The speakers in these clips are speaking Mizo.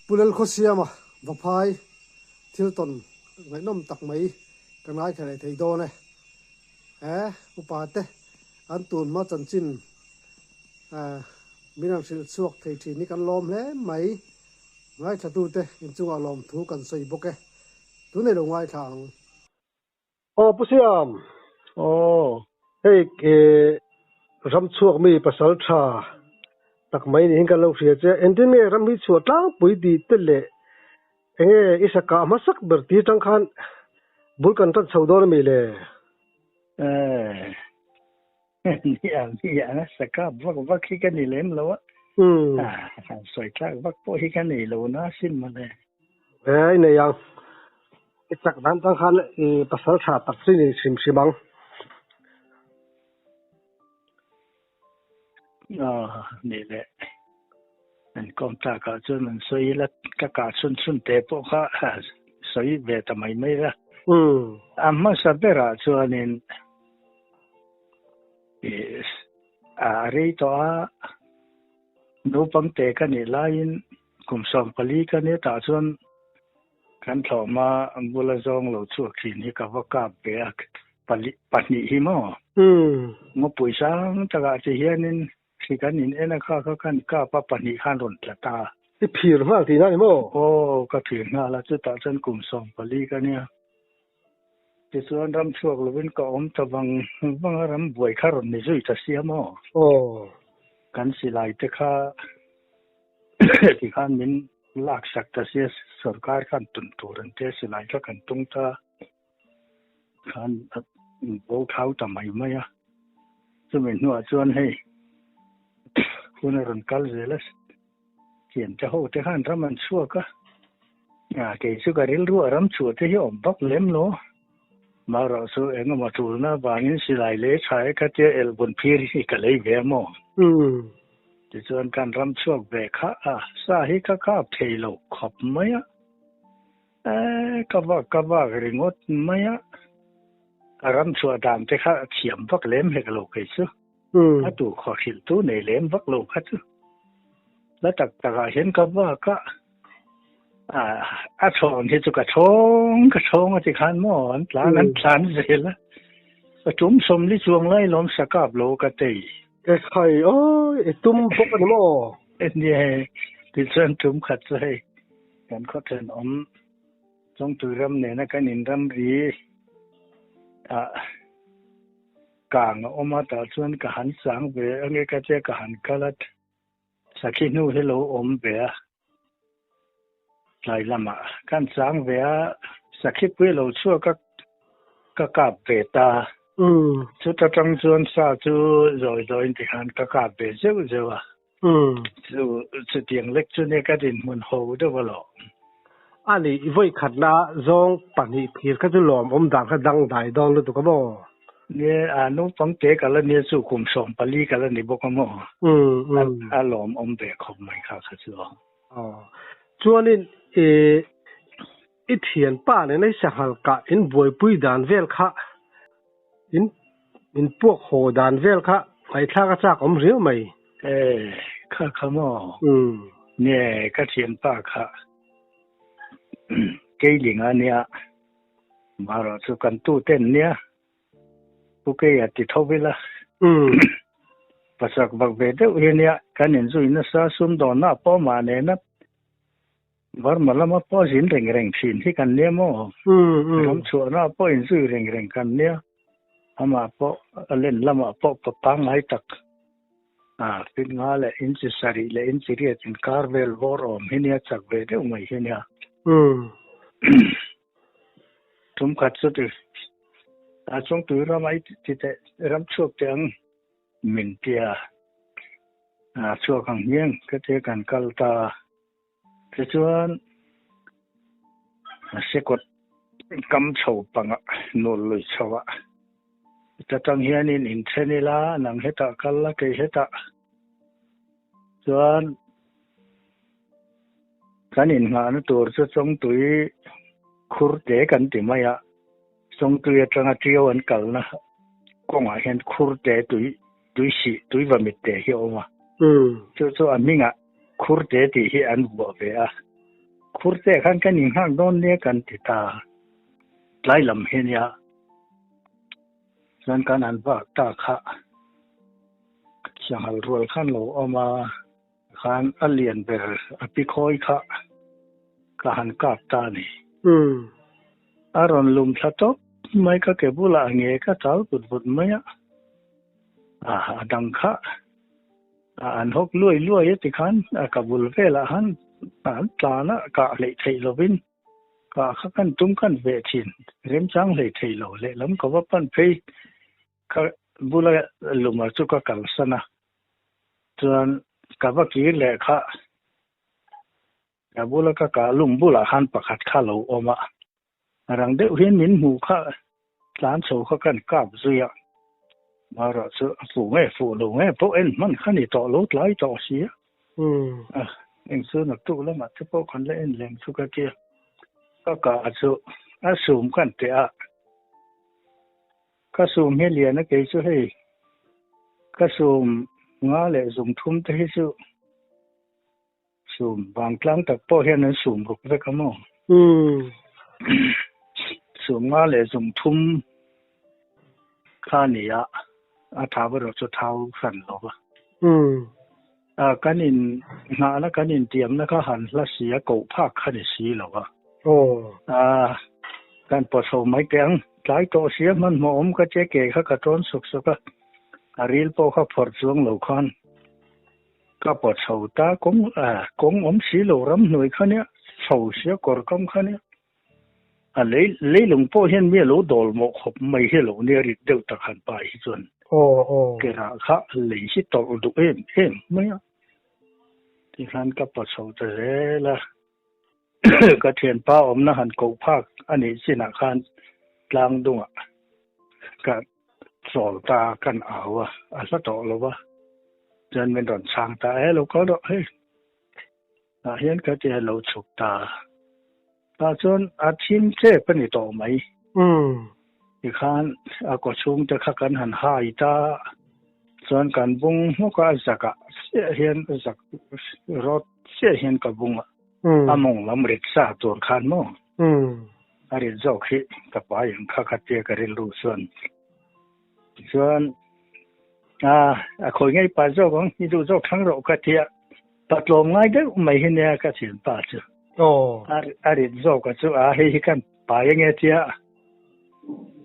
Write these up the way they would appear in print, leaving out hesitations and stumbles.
Pu Lalkhawsiama Vaphai thil tawn ngaihnawm tak mai ka ngaithla leh thei dawn e. He upa te an tun hma chanchin min han hrilh chhuak thei thin hi kan lawm hle mai. Ngaithlatute inchungah lawmthu kan sawi bawk e. Tunei lo ngaithla ang. Aw Pu Siam! Aw. Hei ram chhuak mi pasal tha tak mai niin kan lo hria che. Engtin nge ram hi chhuah tlangpui tih te leh enge i sa kah hmasak ber tih atang khan bul kan tan chho dawn ami le? Eh, nia nia a sa kap vak vak hi ka ni lem lo a. Ah, sawi tlak vak pawh hi ka nei lo na sin mawle. Eh, i nei ang. I chak dan tang khan i pasal tha tak chu i nei hrim hrim ang. Aw, ni le. An kawm takah chuan an sawi ila, ka kah chhun chhun te pawh kha sawi ve ta mai mai la. A hmasa berah chuanin a rei tawh a, naupang te ka nih laiin kum 14 ka nia tah chuan Kan thlawhma bula zawng lo chhuak thin hi ka va kap ve a, pali pahnih hi maw? Ngawpui sang takah che hianin hri kan in en a kha kha khan kap a pahnih khan rawn tla ta. I phir nghal tihna ni maw? Aw, ka phir nghal a, chutah chuan kum 14 ka nia. Tichuan ram chhuak lovin ka awm ta vang vang a, ram buai kha rawn ni zui ta sia maw? Aw. Kan silai te kha tikhan min lak sak ta sia sorkar khan tun tur an tia silai kha kan tung ta khan bo thau ta mai mai a chumi hnuah chuan hei hun a rawn kal zel a thian te ho te khan ram an chhuak a a kei chu ka rilru a ram chhuah te hi awm vak lem lo marawh chu engemaw tulna vangin silai lei tha e ka tia elbun phir hi ka lei ve a maw. Tichuan kan ram chhuak ve kha a, sa hi ka kap thei lo khawp mai a, e ka vak ka vak ringawt mai a, a ram chhuah dan te kha a thiam vak lem hek lo kei chu, a tu khaw hrilh tu nei lem vak lo kha chu. La tak tak ah hian ka vak a, a chhawn hi chu ka chhawng ka chhawng a ti khan maw an tlan an tlan zel a, ka tum 40 chuang lai lawm sa kap lo ka tei. Ekhai awi i tum bawk a ni maw? Nia hei, tichuan tum khat chu hei kan khaw thenawm Chawngtui ram nena kan inramri ah kang a awm a, tah chuan ka han chang ve ange ka tia ka han kal a, sakhi hnu hi lo awm ve a, tlai lamah kan chang ve a, sakhi pui a lo chhuak a, ka kap ve ta. Chuta tang chuan sa chu zawi zawiin tikhan ka kap ve zeuh zeuh a. Chu chutiang lek chu nia ka dinhmun ho deuh alawm. A nih, i vawi khatna zawng pahnih phir kha chu lawm awm dan kha dang dai dawn lutuk a maw? Nia, a naupang te ka la nia chu kum 14 ka la ni bawk a maw? A lawm awm ve khawp mai kha kha chu. Aw, chuanin i i thianpa nena i sanghal kah in buaipui dan vel kha in in puak haw dan vel kha ngaihthlak a chak awm riau mai. E, kha kha maw? Nia, ka thianpa kha Keilinga nia, marawh chu kan tuten nia, Pu Keia ti tho ila. Pasak vak ve deuh hi nia, kan inzui nasa sumdawnna pawh mah nena Burma lama pawh zin reng reng thin hi kan nia maw? Ram chhuahna pawh inzui reng reng kan nia, amah pawh a len lamah pawh pa pangngai tak a fit nga leh inchi sarih leh inchi riat inkar vel vawr awm hi nia chak ve deuh mai hi nia. Tum khat chu ti a chungtui ram ai ti teh ram chhuak teh ang min tia a chhuak ang hmiang ka tia kan kal ta tichuan sekawt kam chho pangah nul lui chho ah ta tang hianin inthen ila nang hetah kal la kei hetah chuan Kan innghahna tur chu Chawngtui khur te kan ti mai a, Chawngtui atanga Ṭiau an kalna kawngah hian khur te tui tui sih tui vamit te hi a awm a, chu chu a hmingah khur te tih hi an vuah ve a. Khur te khan kan inghak dawn nia kan ti ta. Tlai lam hi nia. Chuan kan han vak ta kha. Sanghal rual khan lo awm a, khan a lian ber a pi khawi kha ka han kap ta a ni. A rawn lum thla tawp mai ka ke bulah nge ka tal vut vut mai a, a dang kha an hawk luai luai a tikhan a ka bul velah khan an tlan a kah hleih theih lovin kah kha kan tum kan veh thin remchang hleih theih lo lehlam ka va pan phei Ka bula luma chu ka kalsan a, chuan ka va kir leh kha ka bula ka kah lum bulah khan pakhat kha lo awm a, rang deuh hian min hmuh kha tlan chho kha kan kap zui a, marawh chu a fuh nge fuh lo nge pawh en hman kha ni tawh lo tlai tawh si a, eng chu naktuk lamah te pawh kan la en leng chu ka tia, ka kah chu a sum kan teh a. Ka sum hi lian a kei chu hei ka sum nga leh zung thum te hi chu sum vangtlang tak pawh hian an sum ruk vek a maw? Sum nga leh zung thum kha a ni a, a thau erawh chu thau hran lo va. Kan in nghahna kan intiamna kha han hla si a, koh phak kha ni si lo a. Kan pawh chho mai teh ang. Tlai tawh sia hmanhmawh awm ka che ke kha ka tawn suk suk a, a ril pawh kha phawrh chuang lo khan ka pawh chho ta kawng kawng awm si lo ramhnuai kha nia chho sia kawr kam kha nia a lei leilung pawh hian mi a lo dawl mawh khawp mai hi lo nia rit deuh tak han pai hi chuan ke rah kha lei hi tawlh duh em em mai a tikhan ka pawh chho ta zel a. Ka thianpa awmna han koh phak a nih chinah khan tlang dungah ka chawl ta a, kan au a, a hla tawh lo va, chuan min rawn chhang ta e, lo kal rawh hei, tah hian ka ti a lo chhuk ta a, tah chuan a thim tep a ni tawh mai. Tikhan a kawchhungte kha kan han hai ta a, chuan kan bung hmawk a, a zakah chiah hian zak rawt chiah hian ka bung a. A mawng lam rit sa tur khan maw? A rit zawk hi ka pai ang kha kha tia ka rilru chuan. Tichuan a a khawi ngei pa zawk ang, i duh zawk thlang rawh ka tia pa tlawm ngai deuh mai hi nia ka thian pa chu. A rit zawk a chu a hei hi kan pai ange tia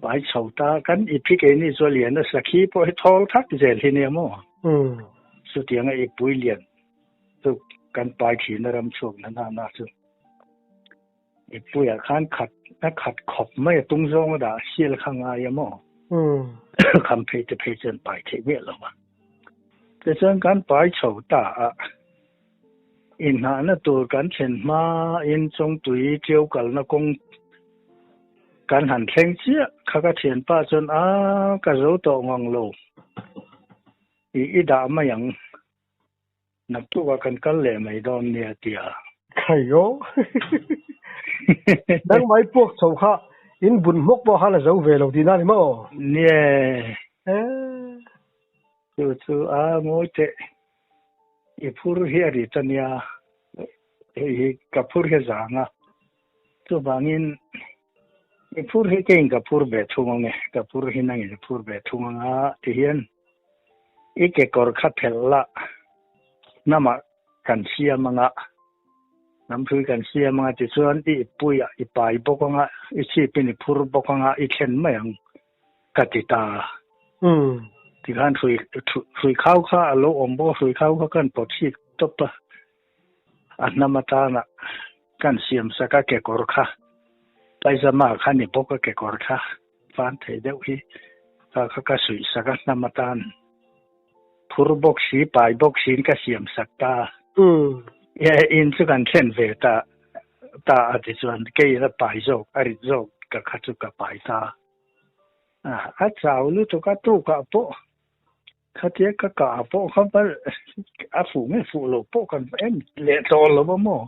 pai chho ta kan i phi keini chu a lian a sakhi pawh hi thawl thak zel hi nia maw? Chutianga i pui lian Chu kan pai thin a ram chhuak na na na chu i puiah khan khat a khat khawp mai a tung zawng a dah sial kha ngai a maw kham phei te phei chuan pai theih miah lo va tichuan kan pai chho ta a inhnahna tur kan thlen hma in chawngtui ṭiau kalna kawng kan han thleng chiah kha ka thianpa chuan a ka zo tawh ngang lo i i dah mai ang. Naktuk ah kan kal leh mai dawn nia tia. Khai aw. Nang mai puak chho kha in bun hmawk pawh khan a zo ve lo tihna ni maw? Nie. Chu chu a ngawi teh. I phur hi a rit a nia. Hei hi ka phur hi a zang a. Chuvangin i phur hi keiin ka phur ve thung ang e. Ka phur hi nangin i phur ve thung ang a tihian. I kekawr kha phelh la, hnamah kan siam anga, hnamhrui kan siam anga tichuan i ipui a, i pai bawk anga, i chhipin i phur bawk anga, i thlen mai ang ka ti ta. Tikhan hrui hrui khau kha a lo awm bawk a, hrui khau kha kan pawt hik tawp a, a hnam atana kan siam sak a kekawr kha, paizama kha ni bawk a kekawr kha. Van thei deuh hi ka kha ka suih sak a hnam atan phur bawk si pai bawk siin ka siam sak ta e in chu kan thlen ve ta ta a ti chuan kei in a pai zawk a rit zawk ka kha chu ka pai ta a a chau lutuk a tukah pawh khatia ka kah pawh kha a fuh nge fuh lo pawh kan em leh tawh lo a maw?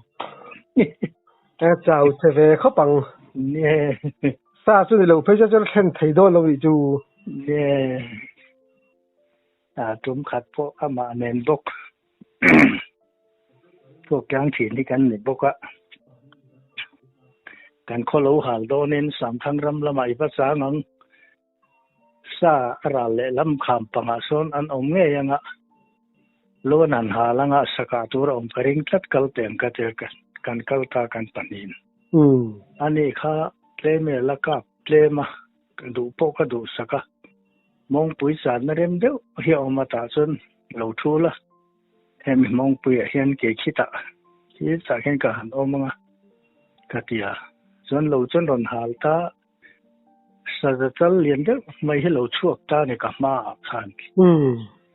A chau che ve khawp ang. Nie. Sa chu ni lo phei chuan thlen thei dawn lo nih chu. Nie. A tum khat pawh amah nen bawk. Chhuak tlang thin hi kan ni bawk a. Kan khaw lo hal dawnin Samthang ram lamah i va chang ang. Sa a ral leh lam kham pangah sawn an awm ngei anga lo an han hal anga sakah tur a awm ka ring tlat kal teh ang ka ti a, kan kal ta kan pahnihin. Ani kha tlem e la kap tlem a, ka duh pawh ka duh sak a, mawngpui channa rem deuh hi a awm a tah chuan lo thu la, hemi mawngpuiah hian kei khitah khitah khian ka han awm anga ka ti a, chuan lo chuan rawn hal ta. Saza chal lian deuh mai hi lo chhuak ta ni ka hmaah khan.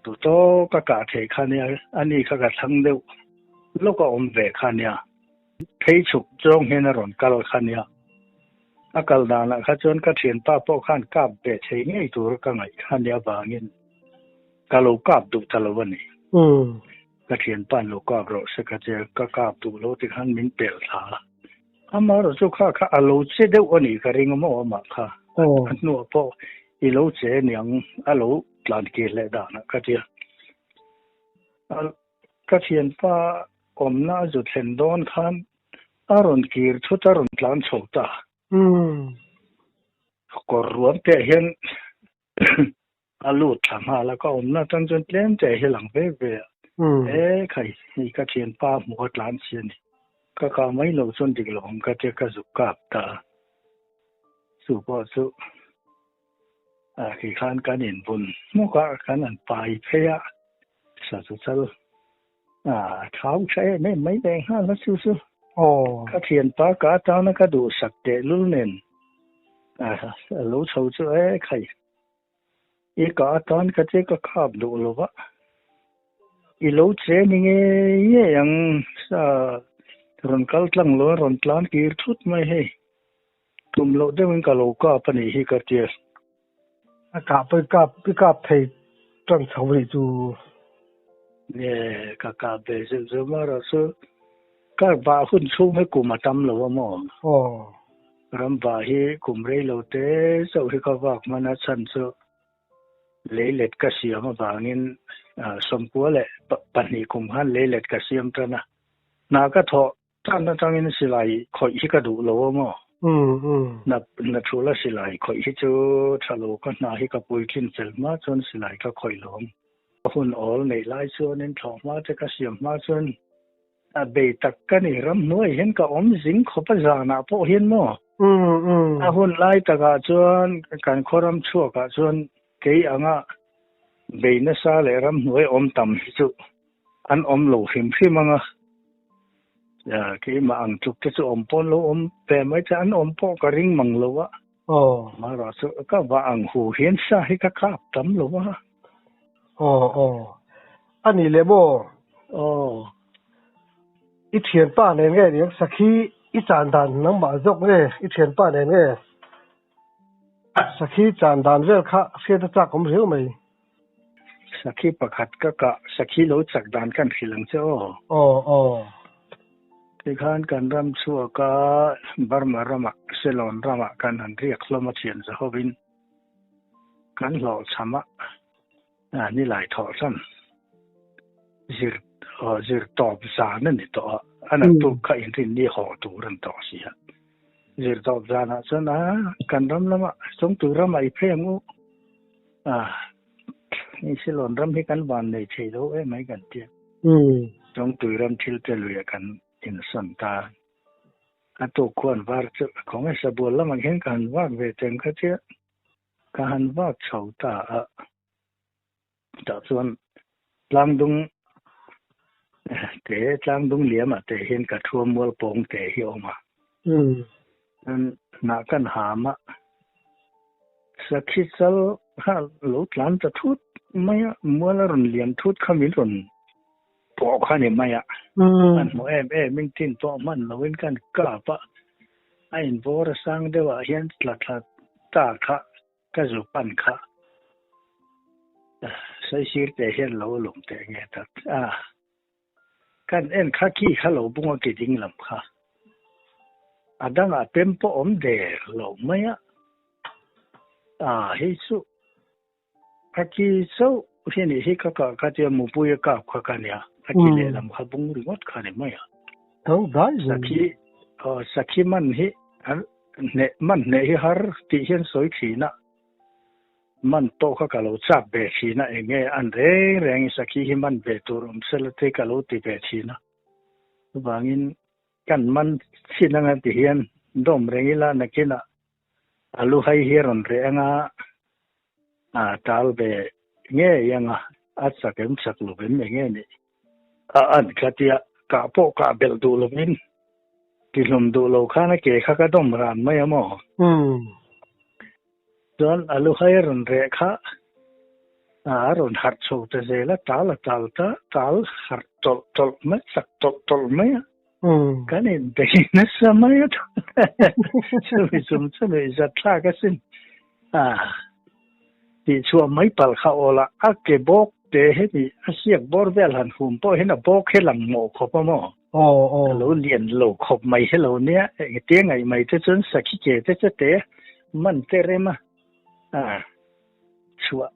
Tu tawk ka kah theih kha nia, ani kha ka thlang deuh lawk a awm ve kha nia. Phei chhuk zawng hian a rawn kal kha nia. A kal danah kha chuan ka thianpa pawh khan kap ve thei ngei tur ka ngaih kha nia vangin ka lo kap duh ta lo a ni. Ka thianpa'n lo kap rawh se ka che, ka kap duh lo tikhan min pel thla a. Amaherawh chu kha kha a lo che deuh a nih ka ring a maw amah kha a hnuah pawh i lo che aniang a lo tlan kir leh danah ka tia. Ka thianpa awmna a zu thlen dawn khan a rawn kir thut a rawn tlan chho ta. Kawr ruam te ah hian A lut thla nghal a, ka awmna atang chuan tlem te hi lang ve ve a. E khai, hei ka thianpa hmuh a tlan si a ni. Ka kah mai loh chuan dik lo ang ka tia ka zuk kap ta a. Chu pawh chu a khi khan kan inbun hmawk a, kan han pai phei a, sa chu chal a thau tha em em mai leh nghal a chu chu. Ka thianpa ka atana ka duhsak tehlul nen a lo chho chu e khai. I ka atan ka che ka khap duh lo va, i lo che ni ngei ngei ang sa rawn kal tlang lo a rawn tlan kir thut mai hei. Tum loh deuhin ka lo kap a nih hi ka tia. A kah pawh i kap i kap thei tan chho a nih chu. Nge ka kap ve zeuh zeuh marawh chu kar bah hun chhung hi kum a tam lo a maw? Aw. Ramva hi kum rei lo te chauh hi ka vak hman a, chhan chu leilet ka siam avangin sawmkua leh pahnih kum khan leilet ka siam tan a, hna ka thawh tan atangin silai khawih hi ka duh lo a maw? Hna thula silai khawih hi chu tha lo, ka hna hi ka puitlin fel hma chuan silai ka khawih lo ang. Ka hun awl neih lai chuanin thlawh hma te ka siam hma chuan A bei tak ka ni, ramhnuai hian ka awm zing khawp a zanah pawh hian maw? A hun lai takah chuan kan khaw ram chhuakah chuan kei anga bei nasa leh ramhnuai awm tam hi chu an awm lo hrim hrim ang a. Keimah ang tluk te chu awm pawn lo awm ve mai che an awm pawh ka ring mang lo a. Amaherawh chu ka va ang hu hian sa hi ka kap tam lo a. Aw aw. A nih leh maw? Aw. I thianpa nen nge niang sakhi i chan dan nangmah zawk nge i thianpa nen nge sakhi chan dan vel kha hriat a chak awm riau mai. Sakhi pakhat ka kah, sakhi lo chak dan kan hrilh ang che aw. Aw aw. Tikhan kan ram chhuak a Burma ramah Ceylon ramah kan han riak hlawm a thian zahovin kan hlawhchham a. A ni lai thawh hlan zir zir tawp zan a ni tawh a, a naktuk kha inrinni haw tur an tawh si a. Zir tawp zanah chuan a kan ram lamah chawngtu ramah i phei ang u a, hei Silawn ram hi kan van nei thei lo em mai kan tia. Chawngtui ram thil te luiah kan insawn ta. A tuk khuan var chu khawnge sabual lamah hian ka han vak ve teng kha chiah. Ka han vak chho ta a, tah chuan tlangdung te, tlangdung liamah te hian ka thuam mual pawng te hi a awm a. Chuan hnah kan ham a, sakhi chal kha lo tlan ta thut mai a, mual a rawn liam thut kha min rawn pawh kha ni mai a. Kan hmuh em em in tin pawh hman loin kan kap a, A inbawr a sang deuh ah hian tla thla ta kha ka zu pan kha saisir te hian lo lawm teh nge tak a kan en kha khi kha lo bung a ki ding lam kha a dangah pem pawh awm der lo mai a a hei chu A ki chauh hi nih hi ka kah kha tia mupui a kap kha ka nia, a ki lehlam kha bung ringawt kha ni mai a. Tho dai zui. Sakhi, aw sakhi man hi An hneh man hneh hi har tih hian sawi thin a, man pawh kha ka lo chak ve thin a, eng nge an reng reng i sakhi hi man ve tur awm sela te ka lo ti ve thin a. Chuvangin kan man chin anga ti hian dawm reng ila nakinah a lu hai hi a rawn reh anga a tal ve ngei anga a chak em chak lo em eng nge nih. A an kha tia kah pawh kah belh duh lovin tihlum duh lo khan a ke kha ka dawm ran mai a maw? Chuan a lu hai a rawn reh kha a rawn harh chho ta zel a, tal a tal ta, tal harh tawlh tawlh mai, chak tawlh tawlh mai a. Kan inbei nasa mai a chumi chung chu nuihzat thlak asin. Tihchhuah mai palh kha awl a, a ke bawk te hemi a siak bawr vel han hum pawh hian a bawk hi lang mawh khawp a maw? A lo lian lo khawp mai hi lo nia, engtia ngaih mai te chuan sakhi ke te che te man te rem a, chhuah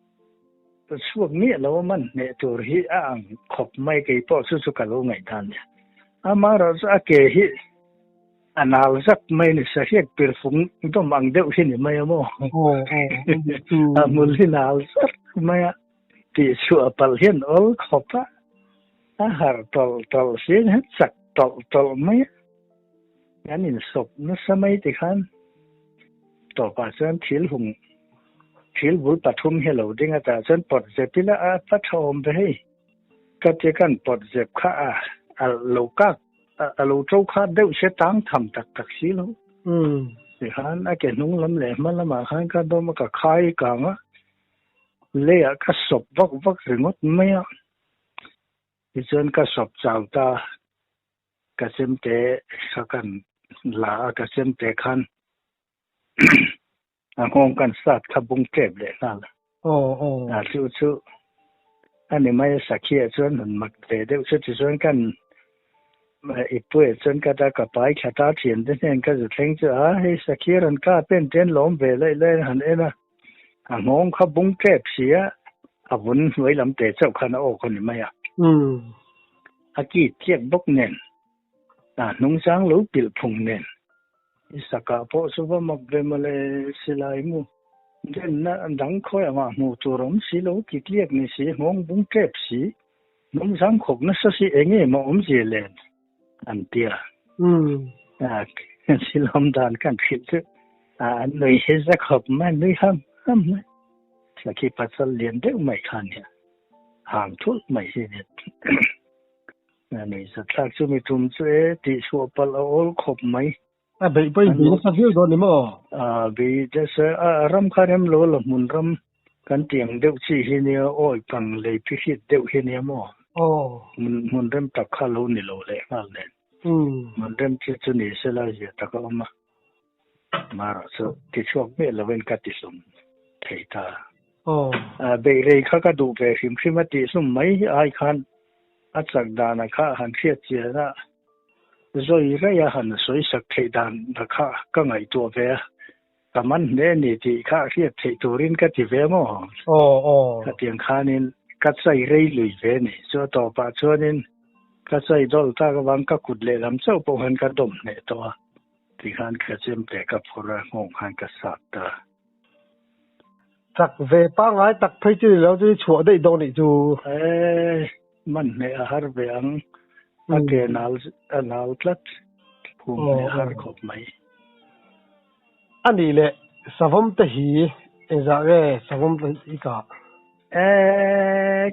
chhuak miah lo a man hneh tur hi a ang khawp mai kei pawh chu chu ka lo ngaihdan nia. Amaherawhchu a ke hi A nal zak mai ni sahriak pirfung dawm ang deuh hi ni mai a maw? A hmul hi nal zak mai a, tih chhuah a palh hian awl khawp a, a harh tawlh tawlh si hian chak tawlh tawlh mai a, kan insawp nasa mai tikhan tawpah chuan thil hung thil bul pathum hi a lo ding a, tah chuan pawt zep ila a va tha awm ve hei, ka ti kan pawt zep kha a lo kak A lo to kha deuh se tang tham tak tak si lo. Tikhan a ke hnung lam leh hma lamah khan ka dawm a, ka khai kang a, leiah ka sawp vak vak ringawt mai a. Tichuan ka sawp chau ta, ka chemte kha kan la a, ka chemte khan a nghawng kan sat kha bung tep leh nghal a. A chu chu a ni mai a sakhiah chuan han mak ve deuh chu tichuan kan i puiah chuan ka ta ka pai thla ta thian te hnen ka zu thleng chu a hei sakhi rawn kap en ten lawm ve laih laih han en a a nghawng kha bung tep si a a vun hnuai lam te chauh khan a awk a ni mai a a ki tliak bawk nen a hnung chang lo pilh phung nen I sakah pawh chu va mak ve mawle silai mu. Denna dang khawi angah hmuh tur awm si lo, ki tliak ni si, nghawng bung tep si, hnung zang khawk nasa si eng nge maw awmzia len an ti a. Silawm dan kan hrilh chu an nui hi za khawp mai, nui ham ham mai. Sakhi pasal lian deuh mai khan hi hang thulh mai hi nia. Nei zathlak chu mi tum chu e tih chhuah palh a awl khawp mai. A beih pawh in bei nasa viau dawn ni maw? A bei nasa a ram kha rem lo la hmun ram kan tih ang deuh chi hi nia awi pang lei phi hrit deuh hi nia maw? Hmun hmun rem tak kha lo ni lo leh nghal nen. Hmun rem chi chu ni sela zia tak a awm a. Mara chu ti chhuak miah lovin ka ti hlum thei ta. Beih rei kha ka duh ve hrim hrim a tih hlum mai ai khan a chak dana kha han hriat chian a, zawi raih a han sawi sak theih dan kha ka ngaihtuah ve a, ka man hle a ni tih kha hriat theih turin ka ti ve maw? Khatiang khanin ka chai rei lui ve ni. Chu a tawpah chuanin ka chai dawlh tak avang ka kut lehlam chauh pawh khan ka dawm hneh tawh a. Tikhan ka chemte ka phur a, nghawng khan ka sat ta. Chak ve pangngai tak phei chu ni lo chu i chhuah daih dawn nih chu. E, man hneh a har ve ang. A ke nal a nal tlat. Phum hneh a har khawp mai. A nih leh savawm te hi engzah nge savawm te i kah? E,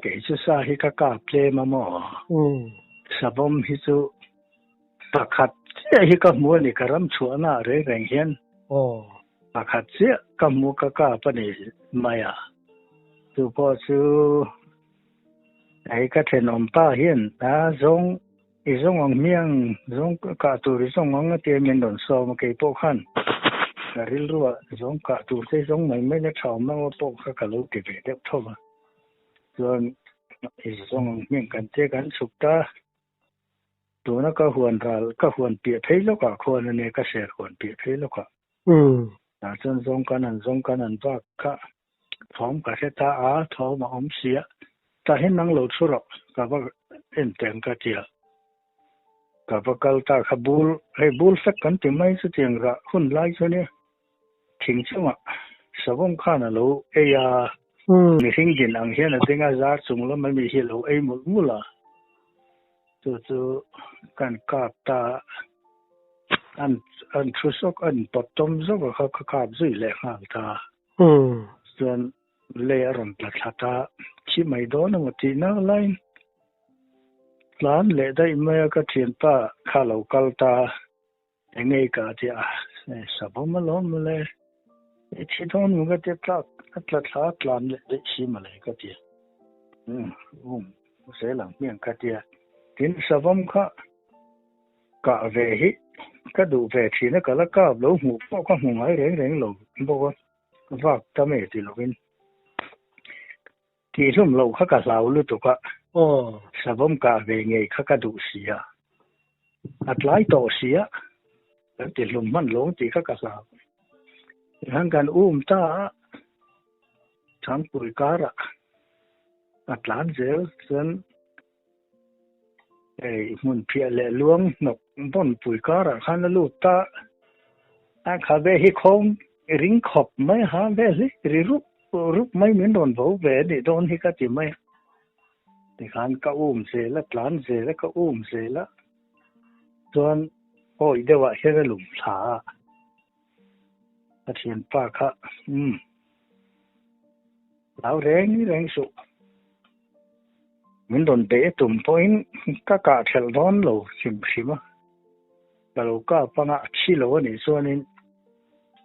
kei chu sa hi ka kap tlem a maw? Savawm hi chu Pakhat chiah hi ka hmu a ni, ka ram chhuahna ah reng reng hian pakhat chiah ka hmu ka kap a ni mai a. Chu pawh chu hei ka thenawm pa hian a zawng i zawng ang hmiang zawng kah tur i zawng ang a tia min rawn sawm a kei pawh khan ka rilru ah zawng kah tur te zawng mai mai la tha awm ang a pawh kha ka lo ti ve deuh tho va. Chuan i zawng ang hmiang kan tia kan chhuk ta. Tuna ka huan ral, ka huan piah phei lawkah khuan a nia, ka ser huan piah phei lawkah. Tah chuan zawng kan han zawng kan han vak kha thawm ka hre ta a, thawm a awm si a, tah hian nang lo thu rawh, ka va en teng ka ti a. Ka va kal ta kha bul, hei bul fek kan ti mai chutiang rah hun lai chu nia thing chungah savawm khan a lo ei a, mihring din ang hian a ding a, zar chung lam ami hi a lo ei mawlh mawlh a, chu chu kan kap ta an an thu sawk an pawt tawm zawk a kha ka kap zui leh nghal ta. Chuan lei a rawn tla thla ta, thi mai dawn emaw tih nak laiin Tlan leh daih mai a ka thianpa kha lo kal ta, enge i kah tih a, savawm alawm mawle, i thi dawn maw ka tia tlak a tla thla a tlan leh daih si mawle ka ti a, um zel ang hmiang ka tia, tin savawm kha kah ve hi ka duh ve thin a, ka la kap lo hmuh pawh ka hmu ngai reng reng lo bawk a, vak tam e ti lovin. Tihhlum loh kha ka hlau lutuk a, savawm kah ve ngei kha ka duh si a, a tlai tawh si a, kan tihlum hman lo ang tih kha ka hlau. Tihian kan um ta a, Thangpui karah a tlan zel chuan hei hmun phiah leh luang hnawk bawn pui karah khan a lut ta a, khabe hi khawng ring khawp mai ha vel hi ri rup rup mai min rawn vo ve a nih dawn hi ka ti mai a, tikhan ka um zel a tlan zel a ka um zel a chuan awi deuhah hian a lum thla a, ka thianpa kha umm hlau reng reng suh. Min rawn beih a tum pawhin ka kah thelh dawn lo hrim hrim a, ka lo kap anga a thi lo a nih chuanin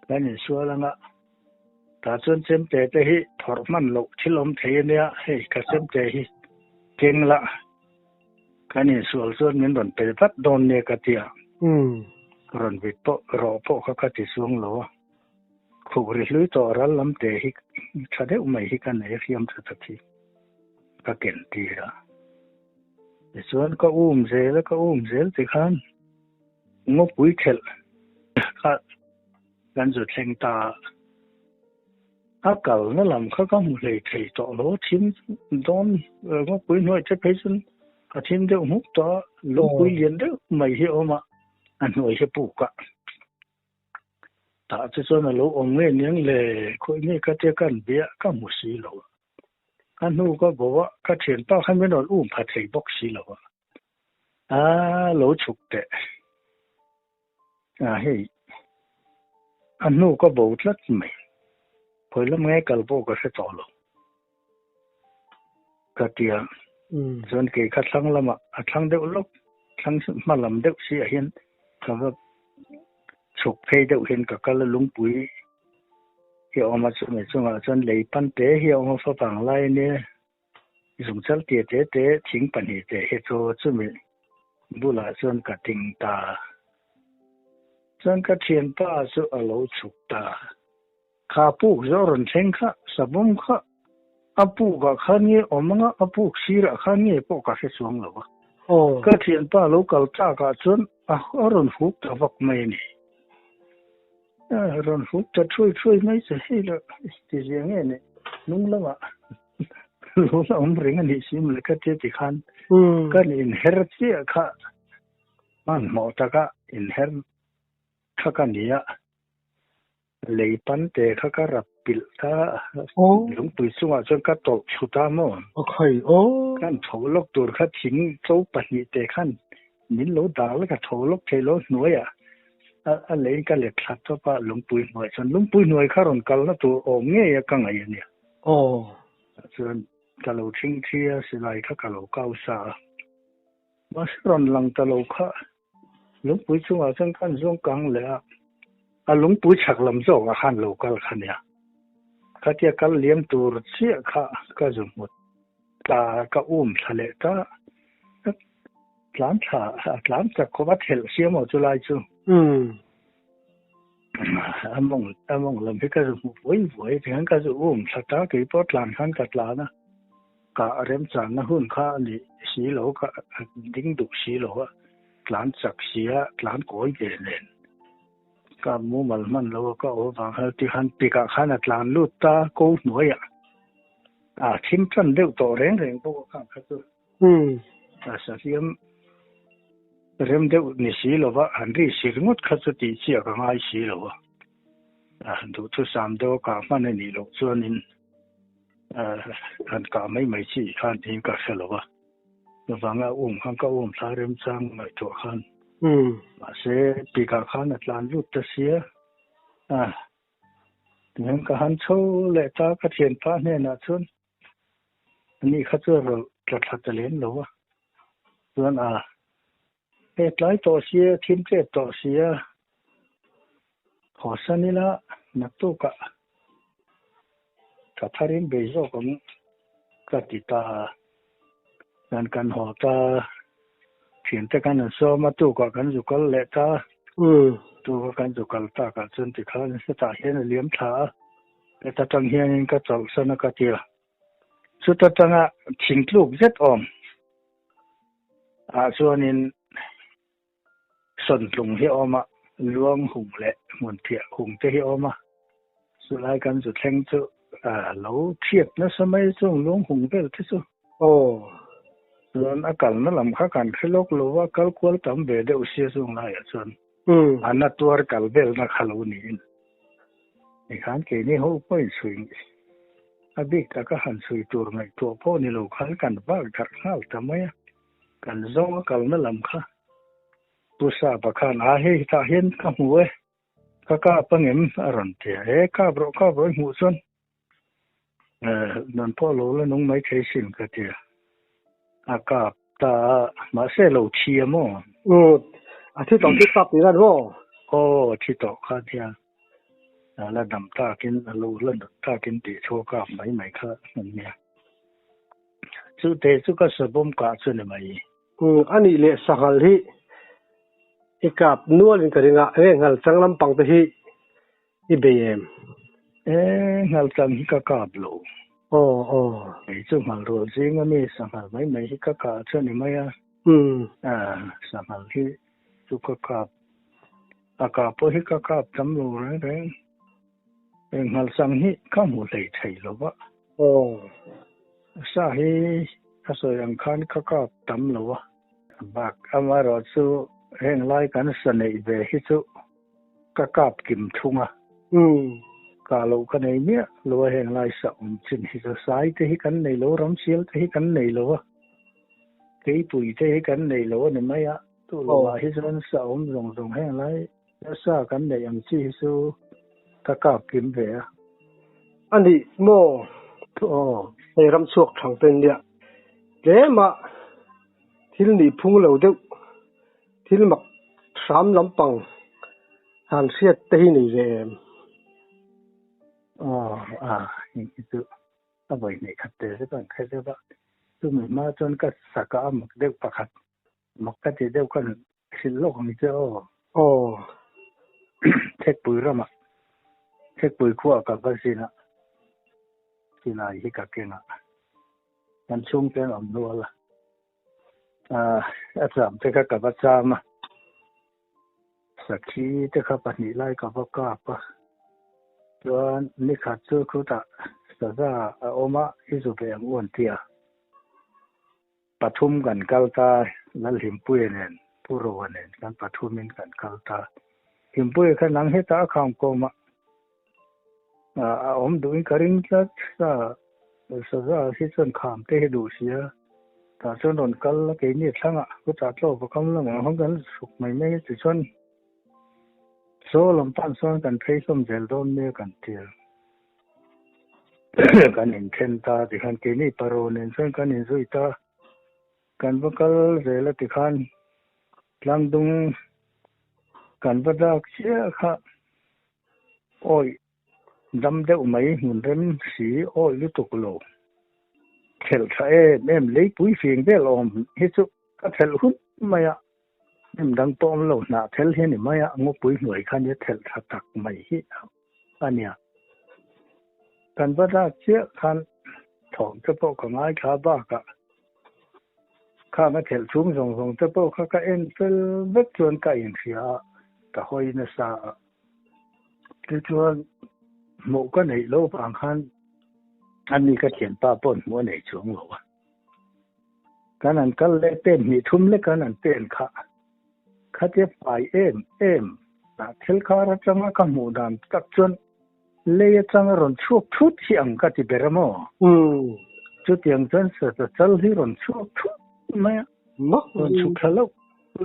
kan insual anga tah chuan chemte te hi phawrh hman loh thil awm thei a nia, hei ka chemte hi keng la kan insual chuan min rawn pel vat dawn nia ka ti a, rawn vit pawh rawh pawh kha ka ti chuang lo a, khuh ri hlui tawh ral lam te hi tha deuh mai hi ka nei a hriam tha tak hi. Ka ken tir a. Tichuan ka um zel a, ka um zel tikhan ngawpui thelh kha kan zu thleng ta a. A kalna lam kha ka hmu hlei thei tawh lo, thim dawn ngawpui hnuai te phei chuan ka thim deuh hmuk tawh a, lungpui lian deuh mai hi a awm a, a hnuai hi puk a. Tah te chuan a lo awm ngei niang le, khawi nge ka tia ka an bia ka hmu si lo a. Ka hnu ka bo a, ka thianpa khan min rawn um pha thei bawk si lo a. A lo chhuk teh. A hei, a hnu ka bo tlat mai. Khawi lam nge kal pawh ka hre tawh lo. Ka tia, chuan kei kha thlang lamah a thlang deuh lawk, thlang hma lam deuh si ah hian ka va chhuk phei deuh hian ka kal a, lungpui hi a awm a, chumi chungah chuan lei pan te hi a awm a, favang lai a nia, zungchal tia te te thing pahnih te hi chu chumi bulah chuan ka ding ta. Chuan ka thianpa chu a lo chhuk ta. Kha puk zawh rawn thleng kha savawm kha a pukah khan nge awm anga a puk sirah khan nge pawh ka hre chuang lo a. Ka thianpa lo kal tlakah chuan a rawn huk ta vak mai a ni. A rawn huk ta thuai thuai mai che hei la ti zia nge ni hnung lamah lo la awm reng a nih si mawle ka tia tikhan kan inher chiah kha hmanhmawh taka inher kha ka ni a. Lei pan te kha ka rap pilh ta, lungpui chungah chuan ka tawlh thlu ta maw? Kan tho lawk tur kha thing tlo pahnih te khan min lo dah la, ka tho lawk thei lo hnuaiah a leiin ka let thla tawp a, lungpui hnuai chuan lungpui hnuai kha rawn kalna tur awm ngei a ka ngaih a nia. Chuan ka lo thing thi a, silai kha ka lo kau sa a, mahse rawn lang ta lo kha. Lungpui chungah chuan khan zawng kang leh a, a lungpui chhak lam zawkah khan lo kal kha nia. Khatia kal liam tur chiah kha ka zu hmu ta, ka um thla leh ta, ka tlan thla, a tlan chak khawp a thelh sia maw chulai chu. A mawng, a mawng lam hi ka zu hmu vuai vuai tihian ka zu um thla ta, keipawh tlan khan ka tlan a. Ka remchanna hun kha a ni si lo, ka ding duh si lo a, tlan chak si a, tlan kawi ve nen. Ka mumal hman lo a, ka aw vang khan ti khan pikah khan a tlan lut ta ko hnuaiah a thim tan deuh tawh reng reng bawk a khang kha chu. A sahliam Rem deuh ni si lova han ri sir ngawt kha chu tih chiah ka ngai si lo a. Duhthusam deuh a kah hman a nih loh chuanin han kah mai mai chi khan tiin ka hre lo a. Chuvanga um khan ka um thla remchang ngaihtuah khan. Mahse pikah khan a tlan lut ta sia. Tihian ka han chho leh ta ka thianpa hnenah chuan ani kha chu a rawlh tla thla ta lem lo a. Chuan a he tlai tawh sia, thim tep tawh sia, haw san ila naktukah tha tharin bei zawk ang ka ti ta a. Chuan kan haw ta, thiante kan han sawm a, tukah kan zu kal leh ta. Tuka kan zu kal takah chuan tikhan hetah hian a liam thla a, heta tang hianin ka chawlhsan a ka ti a. Chuta tanga thingtluk zet awm ah chuanin sawntlung hi a awm a, luang hung leh hmunphiah hung te hi a awm a. Chulai kan zu thleng chu a lo thiat nasa mai chung luang hung vel te chu. Aw. Chuan a kalna lam kha kan hre lawk lo a, kal kual tam ve deuh sia chung laiah chuan a na tuar kal velna kha lo niin. Tikhan keini ho pawhin chhui a bik taka han chhui tur ngaihtuah pawh ni lo khan kan vak darh nghal ta mai a, kan zawng a kalna lam kha Pu Sapa khan a hei tah hian ka hmu e, ka kap angem a rawn ti a, e kap rawh kap rawh i hmuh chuan Nun pawh lo la nung mai thei sin ka ti a, a kap ta a, mahse lo thi a maw? Umm, a thi tawh chu kap tih dan maw? Aw, a thi tawh kha nia, a la dam takin, a lo la nut takin tih thu a kap mai mai kha an nia. Chu te chu ka sabawm kah chu ni mai. Umm, a nih leh sanghal hi i kap nualin ka ring a, enge nghal chang lampang te hi I bei em? E, nghalchang hi ka kap lo. Aw, aw. Kei chu nghal rual zing a mi, sanghal mai mai hi ka kah chu a ni mai a. Umm. A, sanghal hi chu ka kap, a kah pawh hi ka kap tam lo reng reng. E, nghalchang hi ka hmu hlei thei lo va. Aw. Sa hi ka sawi ang khan ka kap tam lo a. Bak amaherawh chu heng lai kan sa neih ve hi chu Ka kap kim thung a. Umm. Kah loh ka nei miah lo a heng lai sa awm chin hi chu sai te hi kan nei lo, ramsial te hi kan nei lo a, keipui te hi kan nei lo a ni mai a, tu lovah hi chuan sa awm zawng zawng heng lai sa kan neih ang chi hi chu ka kap kim ve a. A nih maw? Aw. Hei ram chhuak thang te nia tlema thil nih phung lo deuh Thil mak hram lampang han hriat te hi nei ve em? Aw, a, heng hi chu a vawi hnih khat te zet an hre deuh a. Chumi hma chuan ka sak a mak deuh pakhat, mak ka ti deuh khan hrilh lawk ang che aw. Aw. Thekpui ramah, Thekpui khuaah ka va zin a, silai hi ka keng a, kan chhungte an awm nual a. A cham te kha ka va cham a, sakhi te kha pahnih lai ka va kap a, chuan nikhat chu khutah saza a awm a, i zu ve ang u an ti a, pathum kan kal ta, Lalhimpuia nen Pu Roa nen kan pathumin kan kal ta, Himpuia kha nang hetah a kham kawm a, a awm duhin ka ring tlat a, saza hi chuan kham te hi duh si a, tah chuan rawn kal a keini thlangah chutah tlawh va kam lamah hawn kan suk mai mai a tichuan saw lam tan sawn kan phei hlawm zel dawn nia kan ti a, kan inthen ta tikhan keini paro nen chuan kan inzui ta. Kan va kal zel a tikhan tlangdung kan va dak chiah kha awi dam deuh mai hmun rem si awi lutuk lo thelh tha em em leipui fing vel awm hi chu ka thelh hun mai a hnim dang pawh awm lo hnah thel hi a ni mai a ngawpui hnuai khan hi thelh tha tak mai hi a nia. Kan va dak chiah khan thawm te pawh ka ngaithla bakah Khang a thelh chhung zawng zawng te pawh kha ka en fel vek chuan ka inhria a, ka hawi nasa a. Tichuan hmuh ka neih loh vang khan ani ka thianpa paw'n hmuh a nei chuang lo a. Kan han kal leh pen hnih thum lek an han pen kha. Khatia fai em em ah thil kar atanga ka hmuh dan tak chuan lei atanga rawn chhuak thut hi ang ka ti ber a maw? Chutiang chuan saza chal hi rawn chhuak thut mai a, rawn chhuk thla loh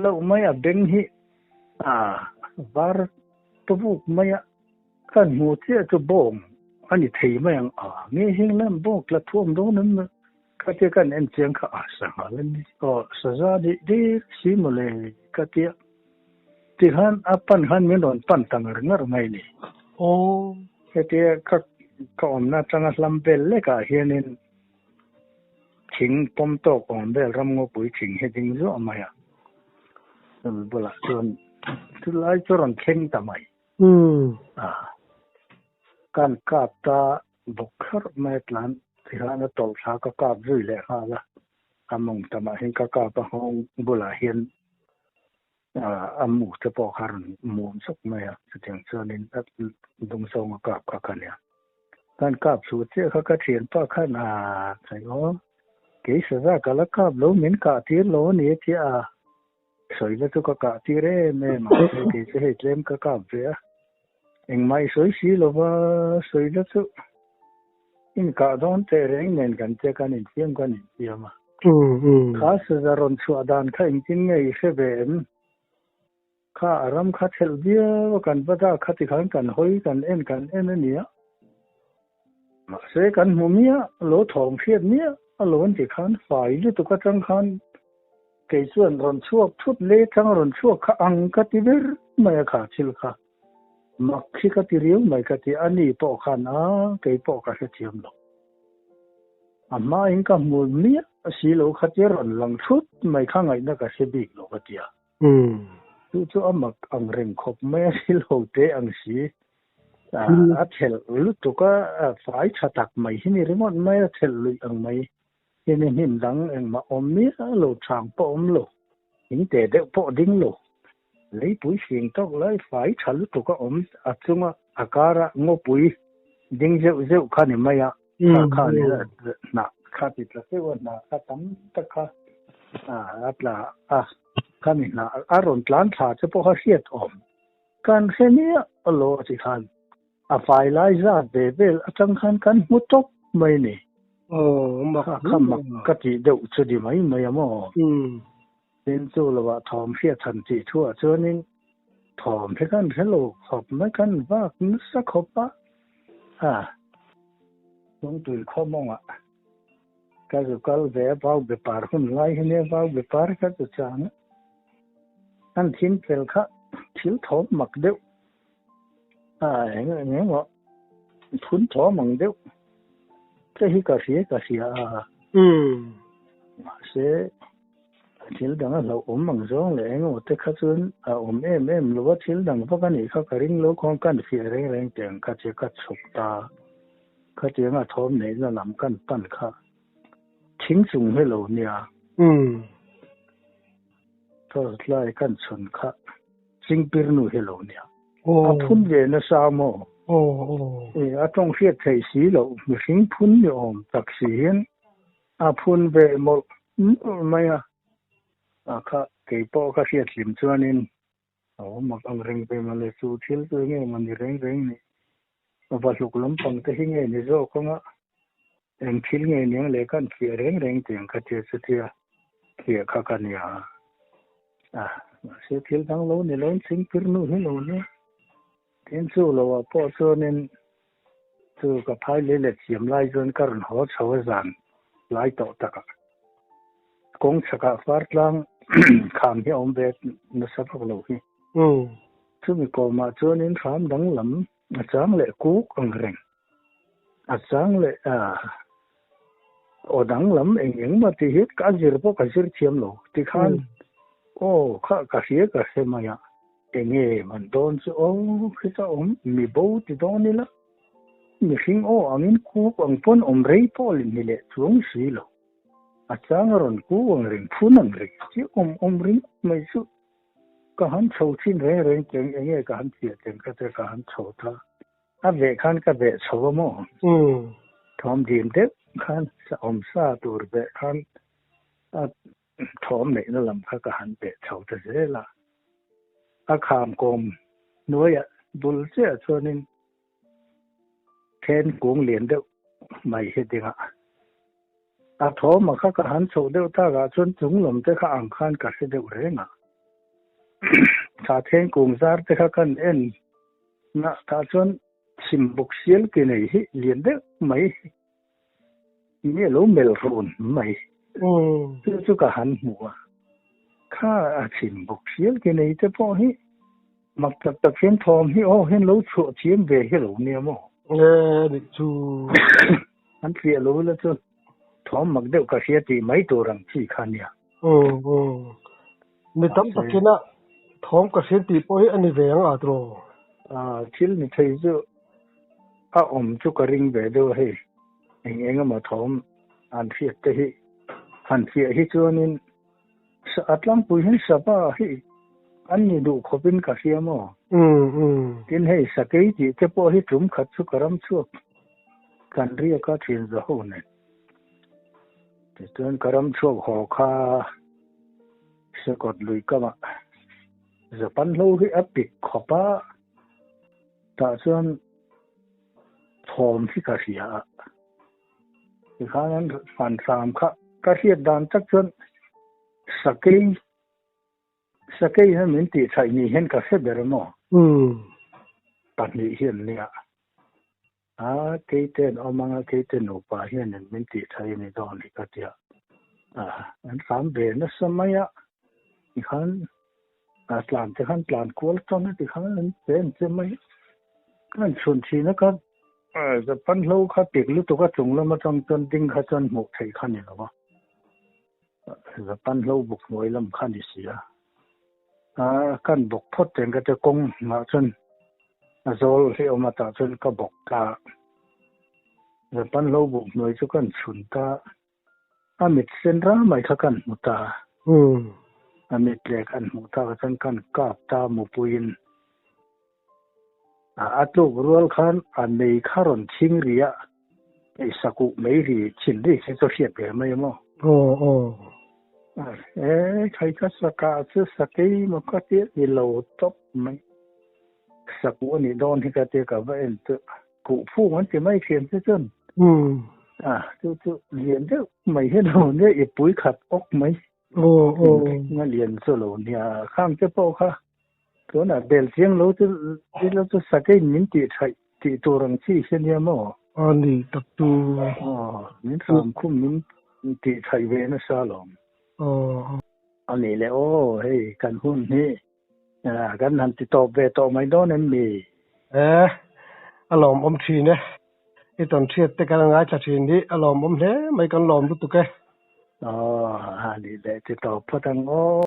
loh mai a, beng hi a var tawuk mai a, kan hmuh chiah chu bawng a ni thei mai ang a, nge heng lam bawng tla thuam dawn em? Khatia kan en chiang kha a sanghal a ni. Aw, saza dih dek si mawle ka tia. Tikhan a pan khan min rawn pan ta ngar ngar mai ni. Aw. Hetia ka ka awmna atanga hlam vel lekah hianin thing pawm tawk awm vel ramngawpui thing hi ding zuah mai a. Chumi bulah chuan chulai chu rawn thleng ta mai. A kan kap ta Bawk kher mai a tlan tihian a tawlh thla ka kap zui leh nghal a, a mawng tamah hian ka kap a nghawng bulah hian a mu te pawh kha a rawn mum sawk mai a, chutiang chuanin a dung zawng a kap kha ka nia. Kan kap chhuh chiah kha ka thianpa khan a sawi aw, kei saza ka la kap lo min kah tir lo a ni a tia a, sawi la chu ka kah tir em em a, hei kei chu hei tlem ka kap ve a. Engmah i sawi si lo va, sawi la chu inkah dawn teh reng nen kan che kan infiam kan infiam a. Kha saza rawn chhuah dan kha engtin nge i hre ve em? Kha a ram kha thelh viau a kan va dak kha tikhan kan hawi kan en kan en a nia. Mahse kan hmu miah lo thawm hriat miah a lo an ti khan fai lutuk atang khan kei chuan rawn chhuak thut le tang rawn chhuak kha ang ka ti ber mai a kha thil kha mak khi ka ti riau mai ka ti a ni pawh khan a kei pawh ka hrethiam lo a hma in ka hmu miah si lo kha tia rawn lang thut mai kha ngaihna ka hre bik lo ka ti a chu chu a mak ang reng khawp mai a thil ho te ang si A thelh lutuk a, fai tha tak mai hi ni ringawt mai a thelh luih ang mai hi ni hnim dang engmah awm miah lo, chang pawh awm lo, thing te deuh pawh ding lo, leipui fing tawk lai fai tha lutuk a awm a chunga a kara ngawpui ding zeuh zeuh kha ni mai a, kha kha ni hnah kha ti tla zeuh a, hnah kha tam tak kha a tla a, khami hnah a rawn tlan thla che pawh kha hriat awm. Kan hre miah lo a ti khan a fai lai zat ve vel atang khan kan hmu tawp mai ni. Aw mak Kha kha mak ka tih deuh chu ni mai mai a maw? Tin chu lovah thawm hriat han tih thuah chuanin thawm hi kan hre lo khawp mai kan vak nasa khawp a. A Lungtui khaw mawngah ka zu kal ve a vau be par hun lai hi nia vau be par kha chu chang a. An thim fel kha thil thawm mak deuh a eng eng emaw phun thawm ang deuh te hi ka hria ka hria a. Mahse thil dang a hlauh awm ang zawng leh eng emaw te kha chuan a awm em em lo a, thil dang vak a nih kha ka ring lo khawn kan fiah reng reng teh ang kha che ka chhuk ta khatianga thawm neihna lam kan pan kha thing chung hi lo nia. First lai kan chhun kha chingpir nu hi lo nia. A phun ve nasa maw? E, a tawng hriat theih si loh, mihring phun ni awm tak si hian a phun ve mawlh mawlh mai a. A kha kei pawh ka hriat hlim chuanin a mak ang reng ve mawle chu thil chu enge mawni reng reng ni. Va hluk lampang te hi nge ni zawk anga eng thil nge niang leh kan fiah reng reng tih ang kha tia chutia fiah kha ka nia a mahse thil dang lo ni lo in thingpir nu hi lo nia tin chu lo ah pawh chuanin chu ka phai leh let siam lai chuan ka rawn haw chho a zan lai tawh takah kawng chhakah far tlang kham hi a awm ve nasa vak lo hi. Chumi kawmah chuanin hram danglam a chang leh kuk ang reng, a chang leh aw danglam eng eng mah tih hi ka zir pawh ka zir thiam lo. Tikhan aw kha ka hria ka hre mai a, enge man dawn chu aw khita awm mi bo ti dawn ila, mihring aw angin kuk ang pawn awm rei pawh ni leh chuang si lo. A chang a rawn kuk ang reng, phun ang reng chi awm awm ringawt mai chu. Ka han chho thin reng reng teng enge ka han chiah teng kha te ka han chho ta. A veh khan ka veh chho a maw? Thawm dim deuh khan sa awm sa tur veh khan a thawm neihna lam kha ka han veh chho ta zel a. A kham kawm hnuaiah bul chiah chuanin then kung lian deuh mai hi ding a. A thawm a kha ka han chhoh deuh takah chuan chung lam te kha ang khan ka hre deuh reng a. Tha then kung zar te kha kan en na tah chuan chhim bawk sial ke nei hi lian deuh mai nge lo melh rawn mai. Chu chu ka han hmu a. Kha a chhim bawk sial ke nei te pawh hi mak tak tak hian thawm hi aw hian lo chhuah thiam ve hi lo nia maw? Nge nih chu. An tliah lo ila chu thawm mak deuh ka hria tih mai tur ang chi kha nia. Mi tam takina thawm ka hria tih pawh hi a ni ve ang a tiraw? Thil ni thei chu a awm chu ka ring ve deuh a hei. Eng eng emaw thawm an hriat te hi han hriah hi chuanin A tlangpui hian sava hi an ni duh khawpin ka hria maw? Tin hei sakei tih te pawh hi tum khat chu ka ram chhuak kan riak a thin za ho nen. Tichuan ka ram chhuak haw kha Sekawt lui kamah Japan hlo hi a pik khawp a, tah chuan thawm hi ka hria a. Tikhan an fan hram kha ka hriat dan tak chuan sakei sakei hian min tih thaih ni hian ka hre ber maw? Pahnih hi an nia. A keite an awm anga keite nupa hianin min tih thaih a ni dawn hi ka tia. A an hram ve nasa mai a tikhan a tlan te khan tlan kual tan a tikhan an che an che mai a. Kan chhun thin a ka Japan hlo kha pik lutuk a chung lam atang chuan ding kha chuan hmuh theih kha ni lo a, Japan hlo buk hnuai lam kha ni si a, kan bawk phawt teng ka te kawng ah chuan a zawl hi awm a tah chuan ka bawk ta a, Japan hlo buk hnuai chu kan chhun ta a, a mit sen ram mai kha kan hmu ta a, a mit leh kan hmuh tak ah chuan kan kap ta mupuiin. A tluk rual khan a mei kha rawn chhing ri a, hei sakuh mei ri chhin ri khi chu hriat ve mai maw? Aw aw. E khai kha sakah chu sakei maw ka tia ni lo tawp mai. Sakuh a nih dawn hi ka tia ka va en chu kuh phung an ti mai thiam che chuan. A chu chu lian deuh mai hian a lo nia i pui khat awk mai. Aw aw. Nga lian chu a lo nia khang te pawh kha Tunah bel chiang lo chu ilo chu sakei min tih thaih tih tur ang chi hi ania maw? A ni tak chu. Aw, min hram khum min tih thaih ve nasa alawm. Aw. A nih leh aw, hei kan hun hi kan han ti tawp ve tawh mai dawn em mi? E, a lawmawm thin e. I tawn thiat te kan ngaithla thin hi a lawmawm hle mai kan lawm lutuk e. Aw, a nih leh ti tawp phawt ang aw.